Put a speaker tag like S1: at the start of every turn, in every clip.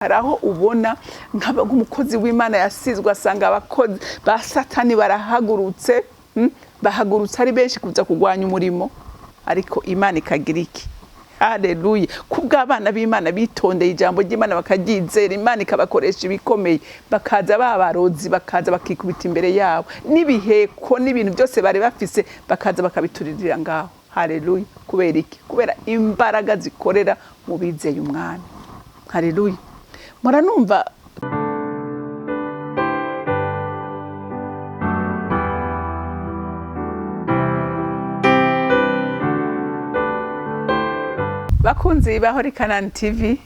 S1: Hari aho ubona nk'umukozi w'Imana yasizwe, asanga abakozi ba Satani barahagurutse, bahagurutse ari benshi kuza kurwanya umurimo, ariko Imana ikagira iki? Haleluya! Kubw'abana b'Imana bitondeye ijambo ry'Imana bakaryizera, Imana ikabakoresha ibikomeye, bakaza babarozi, bakaza bakikubita imbere yabo n'ibiheko n'ibintu byose bari bafise, bakaza bakabituririra ngaho. Haleluya! Kubera iki? Kubera imbaraga zikorera mu bizeye Umwami. Haleluya! Muranumva? Bakunzi ba Holy Canaan TV,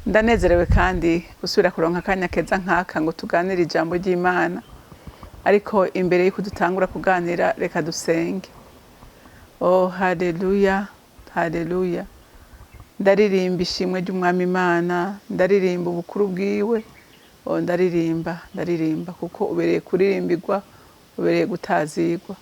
S1: ndanezerewe kandi gusubira kuronka akanya keza nk'aka ngo tuganire ijambo ry'Imana. Ariko imbere y'uko dutangura kuganira, reka dusenge. Oh, haleluya, haleluya! Ndaririmba ishimwe ry'Umwami Imana, ndaririmba ubukuru bwiwe. Oh, ndaririmba, ndaririmba kuko ubereye kuririmbirwa, ubereye gutazirwa.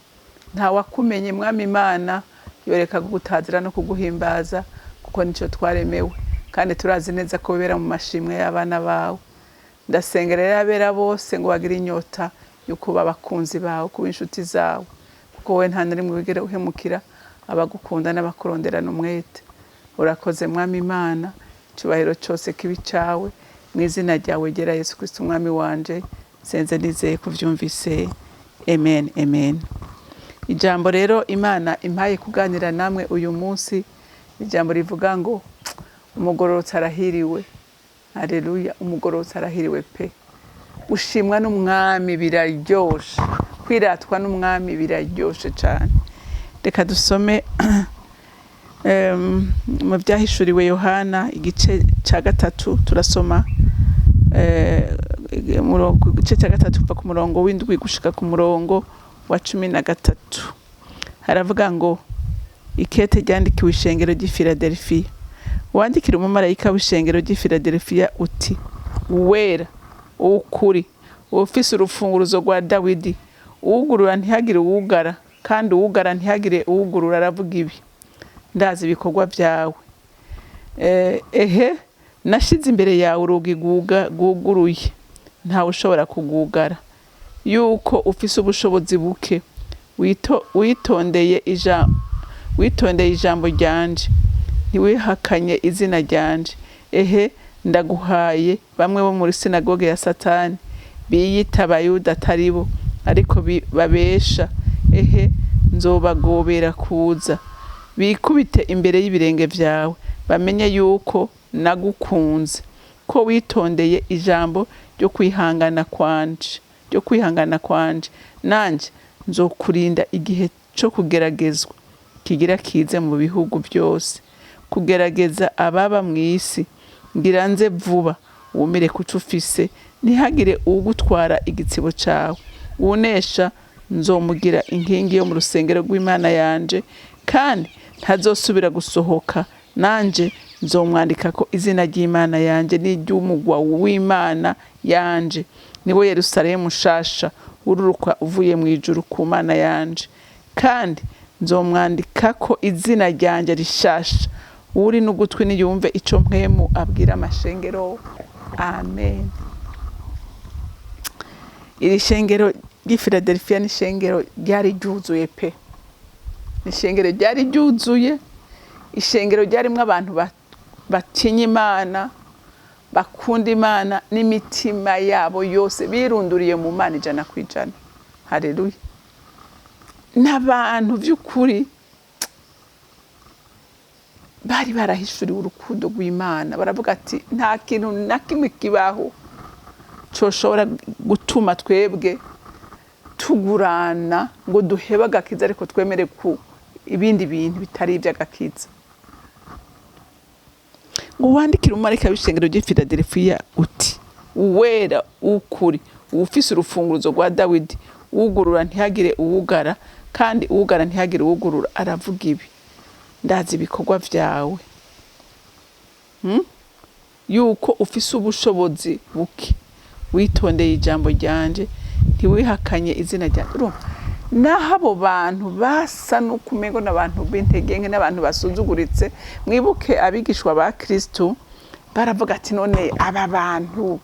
S1: Nta wakumenye Mwami Imana yoreka kugutazira no kuguhimbaza, kuko nico twaremewe, kandi turazi neza ko bibera mu mashimwe y'abana bawe. Ndasenga rero abera bose ngo bagire inyota yo kuba abakunzi bawe, kuba inshuti zawe, kuko wowe nta na rimwe wigera uhemukira abagukunda n'abakuronderana umwete. Urakoze Mwami Imana, icyubahiro cyose kibi cyawe, mu izina ryawe ryera Yesu Kristo Umwami wanje, senze nizeye kuvyumvise. Amen, amen. Ijambo rero Imana impaye kuganira namwe uyu munsi, ijambo rivuga ngo umugororotsi arahiriwe. Haleluya, umugororotsi arahiriwe pe. Gushimwa n'Umwami biraryoshe, kwiratwa n'Umwami biraryoshe cyane. Reka dusome mu byahishuriwe Yohana igice cya 3, turasoma igice cya 3 kuva ku murongo w'indwi gushika ku murongo wa 13. Haravuga ngo ikete ryandikiwe ishengero ry'i Philadelphia. Wandikira umumarayika w'ishengero ry'i Philadelphia uti: Uwera, uw'ukuri, uwufise urufunguruzo rwa Dawidi, uwugurura ntihagire uwugara, kandi uwugara ntihagire uwugurura, aravuga ibi: ndazi ibikorwa byawe. Ehe, nashize imbere yawe urugi rwuguruye, ntawe ushobora kugugara, yuko ufise ubushobozi buke, witondeye ijambo ryanje, ntiwihakanye izina ryanje. Ehe, ndaguhaye bamwe bo muri sinagoge ya Satani, biyita Abayuda atari bo, ariko babesha. Ehe, nzobagobera kuza, bikubite imbere y'ibirenge vyawe, bamenye yuko nagukunze, ko witondeye ijambo ryo kwihangana kwanje, ryo kwihangana kwanje. Nanje nzokurinda igihe co kugeragezwa kigira kize mu bihugu byose, kugerageza ababa mw'isi. Ngira nze vuba, wumire kuco ufise, ntihagire uwugutwara igitsibo cawe. Uwunesha nzomugira inkingi yo mu rusengero rw'Imana yanje, kandi ntazosubira gusohoka. Nanje nzomwandikako izina ry'Imana yanje n'iry'umugwa w'Imana yanje, niwo Yerusalemu nshasha ururuka uvuye mu ijuru ku Mana yanje, kandi nzomwandikako izina ryanje rishasha. Uri n'ugutwi niyumve ico mpwemu abwira amashengero. Amen. Iri shengero ry'i Philadelphia ni ishengero ryari ryuzuye pe. Ni ishengero ryari ryuzuye, ishengero ryarimwo abantu batinya Imana, bakunda Imana n'imitima yabo yose, birunduriye mu Mana 100%. Haleluya. N'abantu by'ukuri bari barahishuriwe urukundo rw'Imana, baravuga ati nta kintu na kimwe kibaho coshobora gutuma twebwe tugurana ngo duhebe agakiza, ariko twemere ku ibindi bintu bitari iby'agakiza. Ngo wandikire umumarayika w'ishengero ry'i Philadelphia uti: Uwera, ukuri, uwufise urufunguruzo rwa Dawidi, uwugurura ntihagire uwugara, kandi uwugara ntihagire uwugurura, aravuga ibi: ndazi ibikorwa vyawe, yuko ufise ubushobozi buke, witondeye ijambo ryanje, ntiwihakanye izina ryanjye. Urumva naho abo bantu basa n'ukumengo n'abantu b'intege nke n'abantu basuzuguritse. Mwibuke abigishwa ba Kristo. Baravuga ati: "None aba bantu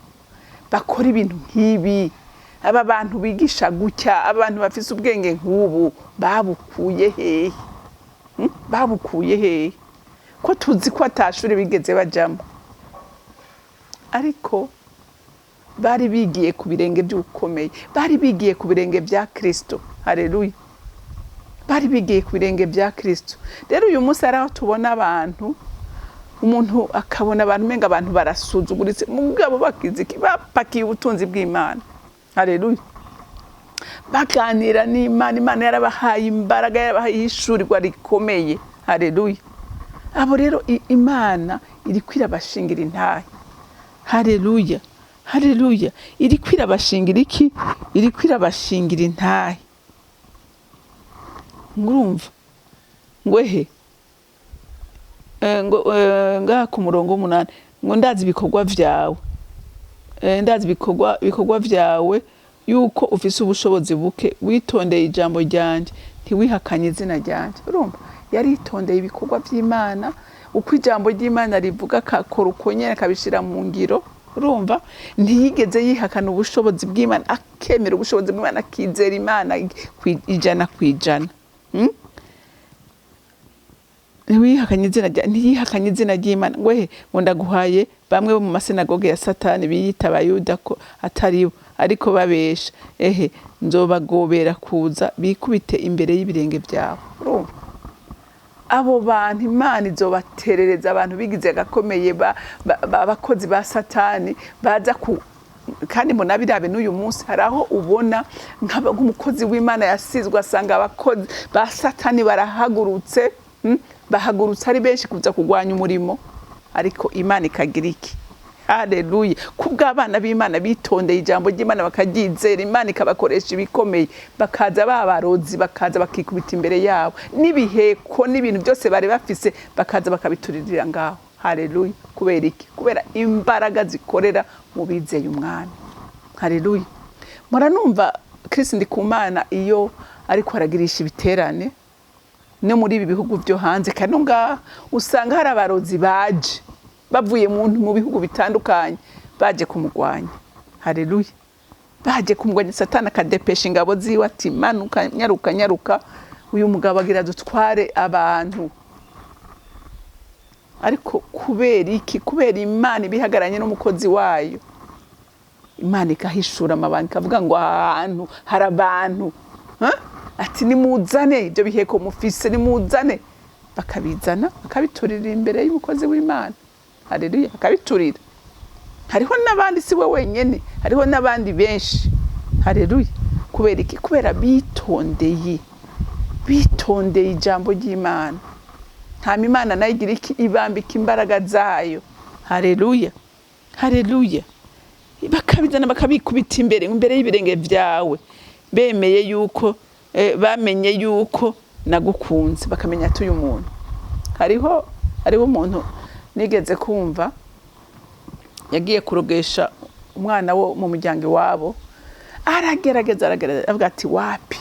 S1: bakora ibintu nk'ibi, aba bantu bigisha gutya, aba bantu bafise ubwenge nk'ubu, babukuye hehe? Babukuye hehe, ko tuzi ko atashuri bigeze bajamo?" Ariko bari bigiye ku birenge by'ukomeye, bari bigiye ku birenge bya Kristo. Haleluya! Bari bigiye ku birenge bya Kristo. Rero uyu munsi hari aho tubona abantu, umuntu akabona abantu, umenga abantu barasuzuguritse, mugabo bakize iki? Bapakiye ubutunzi bw'Imana. Haleluya! Baganira n'Imana, Imana yarabahaye imbaraga, yarabahaye ihishurirwa rikomeye. Haleluya! Abo rero Imana iriko irabashingira intahe. Haleluya, haleluya! Iriko irabashingira iki? Iriko irabashingira intahe. Ngurumva ngo ehe, ngo ngaha ku murongo w'umunani ngo: "Ndazi ibikorwa vyawe, ndazi ibikorwa vyawe, yuko ufise ubushobozi buke, witondeye ijambo ryanje, ntiwihakanye izina ryanje." Urumva, yaritondeye ibikorwa vy'Imana, uko ijambo ry'Imana rivuga akakora uko nyene, akabishira mu ngiro. Urumva, ntiyigeze yihakana ubushobozi bw'Imana, akemera ubushobozi bw'Imana, akizera Imana 100%. Ntiyihakanye izina ry'Imana. Ngo he, ngo: "Ndaguhaye bamwe bo mu masinagoge ya Satani, biyita Abayuda ko atari bo, ariko babesha. Ehe, nzobagobera kuza bikubite imbere y'ibirenge byawe." Urumva, abo bantu Imana izobaterereza, abantu bigize agakomeye, abakozi ba Satani baza ku. Kandi munabirabe n'uyu munsi, hari aho ubona nk'umukozi w'Imana yasizwe, asanga abakozi ba Satani barahagurutse, Bahagurutse ari benshi kuza kurwanya umurimo, ariko Imana ikagira iki? Haleluya! Kubw'abana b'Imana bitondeye ijambo ry'Imana, bakaryizera, Imana ikabakoresha ibikomeye, bakaza babarozi, bakaza bakikubita imbere yabo, n'ibiheko n'ibintu byose bari bafise, bakaza bakabituririra ngaho. Haleluya! Kubera iki? Kubera imbaraga zikorera mu bizeye Umwami. Haleluya! Muranumva Chris Ndikumana iyo ariko aragirisha ibiterane no muri ibi bihugu byo hanze, kano ngaha, usanga hari abarozi baje bavuye mu bihugu bitandukanye, baje kumugwanya. Haleluya! Baje kumugwanya. Satani akadepesha ingabo ziwe ati: "Manuka, nyaruka, nyaruka, uyu mugabo agira dutware abantu." Ariko kubera iki? Kubera Imana ibihagaranye n'umukozi wayo, Imana igahishura amabanga, ikavuga ngo aha hantu hari abantu. Ha? Ati: "Nimuzane ibyo biheko mufise, nimuzane." Bakabizana, bakabiturira imbere y'umukozi w'Imana. Haleluya! Akabiturira. Hariho n'abandi, si we wenyine, hariho n'abandi benshi. Haleluya! Kubera iki? Kubera bitondeye ijambo ry'Imana. Hama Imana nayo igira iki? Ibambika imbaraga zayo. Haleluya, haleluya! Bakabizana, bakabikubita imbere y'ibirenge byawe, bemeye yuko bamenye yuko nagukunze, bakamenya ati uyu muntu. Hariho umuntu nigeze kumva yagiye kurogesha umwana wo mu muryango iwabo, aragerageza, aragerageza, avuga ati: "Wapi."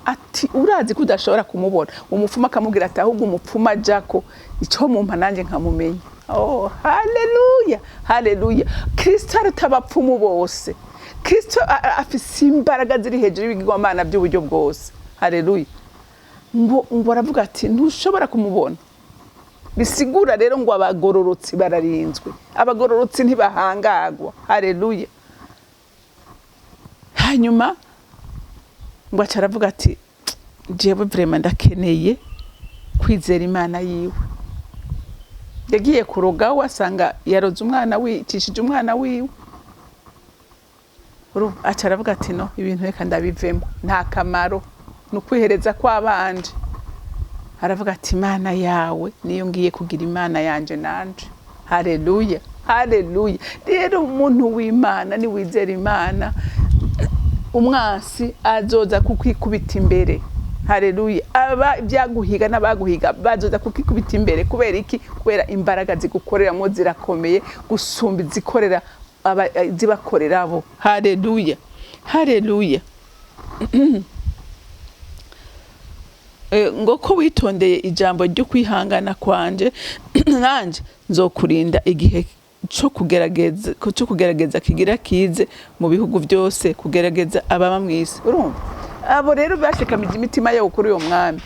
S1: Ati: "Urazi ko udashobora kumubona." Umupfumu akamubwira ati: "Ahubwo umupfumu ajako icyo mumpa nanjye nkamumenya." Oh, haleluya, haleluya! Kristo aruta abapfumu bose. Kristo afise imbaraga ziri hejuru y'ibigirwamana by'uburyo bwose. Haleluya! Ngo aravuga ati: "Ntushobora kumubona." Bisigura rero ngo abagororotsi bararinzwe, abagororotsi ntibahangagwa. Haleluya! Hanyuma ngo aca aravuga ati: "Jewe vraiment ndakeneye kwizera Imana yiwe." Yagiye kuroga we, asanga yaroze umwana, wicishije umwana wiwe. Aca aravuga ati: "No, ibintu reka ndabivemo, nta kamaro, ni ukwihereza kw'abanje." Aravuga ati: "Imana yawe niyo ngiye kugira Imana yanje nanje." Haleluya, haleluya! Rero umuntu w'Imana, niwizera Imana, umwansi azoza kukwikubita imbere. Haleluya! Aba ibyaguhiga n'abaguhiga bazoza kukikubita imbere. Kubera iki? Kubera imbaraga zigukoreramo zirakomeye gusumba izikorera zibakorera bo. Haleluya, haleluya! Ngo: "Ko witondeye ijambo ryo kwihangana kwanje, nanje nzokurinda igihe cyo kugerageza kigira kize mu bihugu byose, kugerageza ababa mu isi. Urumva, abo rero bashikamije imitima yabo kuri uyo mwami,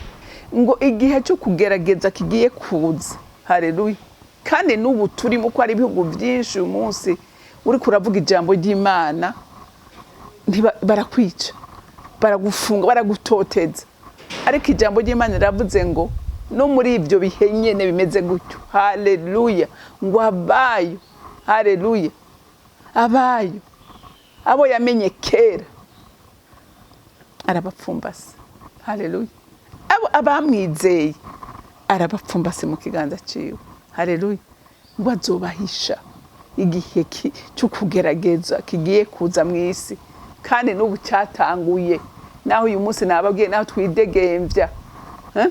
S1: ngo igihe cyo kugerageza kigiye kuza. Haleluya! Kandi n'ubu turimo, ko hari ibihugu byinshi uyu munsi uri kuravuga ijambo ry'Imana, barakwica, baragufunga, baragutoteza. Ariko ijambo ry'Imana riravuze ngo no muri ibyo bihe nyene bimeze gutyo, haleluya, ngo abayo, haleluya, abayo, abo yamenye kera arabapfumbase. Haleluya! Abo abamwizeye arabapfumbase mu kiganza ciwe. Haleluya! Ngo azobahisha igihe cyo kugerageza kigiye kuza mu isi, kandi n'ubu cyatanguye. Naho uyu munsi nababwiye, naho twidegemvya, eh?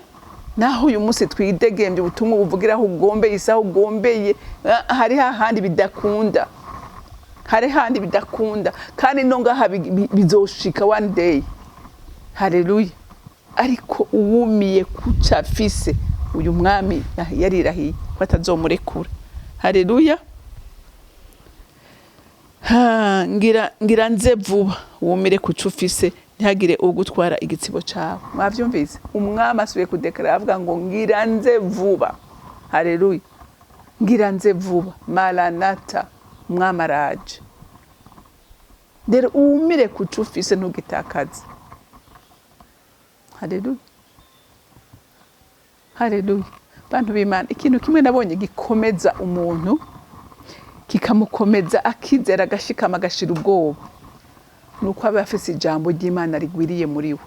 S1: Naho uyu munsi twidegembye, ubutumwa buvugira aho ugombeye, isaha ugombeye, hari hahandi bidakunda, hari handi bidakunda, kandi no ngaha bizoshika one day. Haleluya! Ariko uwumiye kuca afise, uyu mwami yarirahiye ko atazomurekura. Haleluya! Ha, ngira nze vuba, wumire kuco ufise, ntihagire ugutwara igitsibo cawe. Mwavyumvise, umwami asubiye kudekara, avuga ngo ngira nze vuba. Haleluya! Ngira nze vuba, maranata, umwami araje. Rero wumire kuco ufise, ntugitakaze. Haleluya, haleluya! Bantu b'Imana, ikintu kimwe nabonye gikomeza umuntu, kikamukomeza, akizera, agashikama, agashira ubwoba, ni uko aba afise ijambo ry'Imana rigwiriye muri we,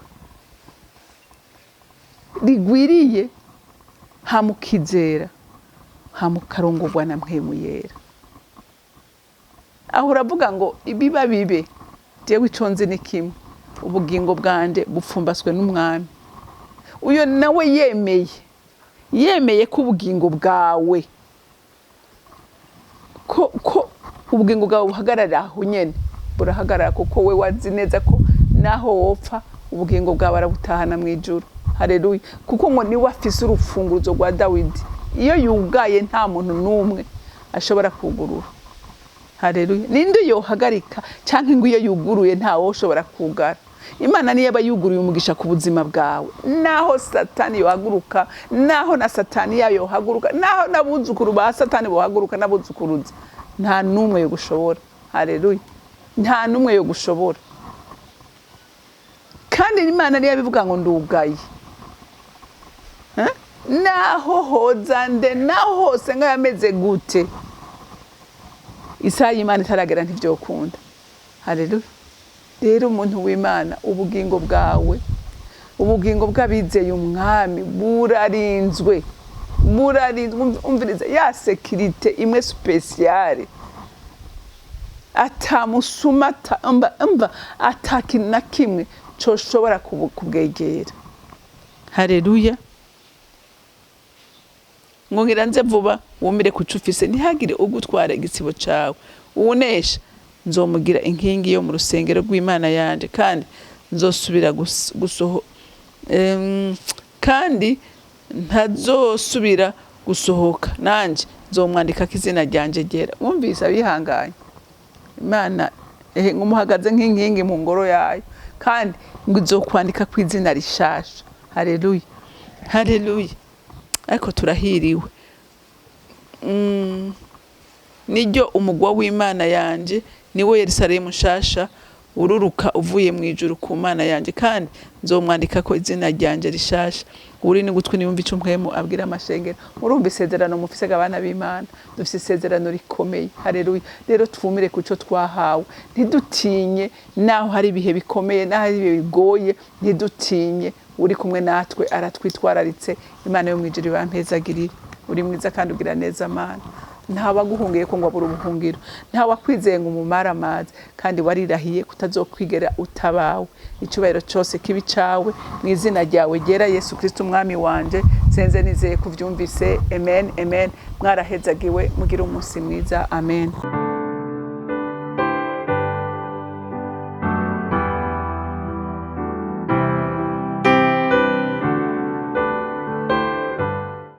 S1: rigwiriye, hamukizera, hamukarongorwa na Mpwemu Yera. Aho uravuga ngo ibiba bibe, jewe ico nzi ni kimwe, ubugingo bwanje bupfumbaswe n'umwami. Uyo nawe yemeye ko ubugingo bwawe, ko ubugingo bwawe buhagarara aho nyene, burahagarara, kuko we wazi neza ko naho wopfa ubugingo bwawe arabutahana mu ijuru. Haleluya! Kuko ngo niwe afise urufunguzo rwa Dawidi, iyo yugaye nta muntu n'umwe ashobora kugurura. Haleluya! Ninde yohagarika, canke ngo iyo yuguruye ntawe ushobora kugara? Imana niyo aba yuguruye umugisha ku buzima bwawe, naho Satani yohaguruka, naho na Satani yayo yohaguruka, naho n'abuzukuru ba Satani bohaguruka n'abuzukuruza, nta n'umwe yogushobora. Haleluya! Nta n'umwe yogushobora. Kandi Imana niyo abivuga ngo ndugaye. Eh? Naho hoza nde, naho hose ngo yameze gute, isaha y'Imana itaragera ntivyokunda. Haleluya! Rero umuntu w'Imana, ubugingo bwawe, ubugingo bw'abizeye umwami burarinzwe, burarinzwe. Umviriza, ya sécurité imwe spéciale, atamusuma, mva ata kintu na kimwe coshobora kubwegera. Haleluya! Ngo ngira nze vuba, wumire kuco ufise, ntihagire ugutwara igitsibo cawe. Uwunesha nzomugira inkingi yo mu rusengero rw'Imana yanje, kandi nzosubira kandi ntazosubira gusohoka, nanje nzomwandikako izina ryanje ryera. Wumvise, abihanganye Imana, ehe, ngo umuhagaze nk'inkingi mu ngoro yayo, kandi ngo izokwandika ku izina rishasha. Haleluya, haleluya! Ariko turahiriwe. Niryo umugwa w'Imana yanje, niwo Yerusalemu nshasha ururuka uvuye mu ijuru ku Mana yanje, kandi nzomwandika ko izina ryanje rishasha. Uri n'ugutwi niyumva ico Mpwemu abwira amashengero. Murumva isezerano mufise, abana b'Imana? Dufise isezerano rikomeye. Haleluya! Rero twumire ku cyo twahawe, ntidutinye naho hari ibihe bikomeye, naho hari ibihe bigoye, ntidutinye. Uri kumwe natwe aratwitwararitse. Imana yo mu ijuru ibampezagirire. Uri mwiza kandi ugira neza, Mana. Ntawaguhungiye ko ngo abure ubuhungiro, ntawakwizeye ngo umumare amazi, kandi warirahiye kutazokwigera utabawe. Icyubahiro cyose kibi cawe mu izina ryawe ryera, Yesu Kristo umwami wanje. Senze nizeye kuvyumvise. Amen, amen. Mwarahezagiwe, mugire umunsi mwiza. Amen.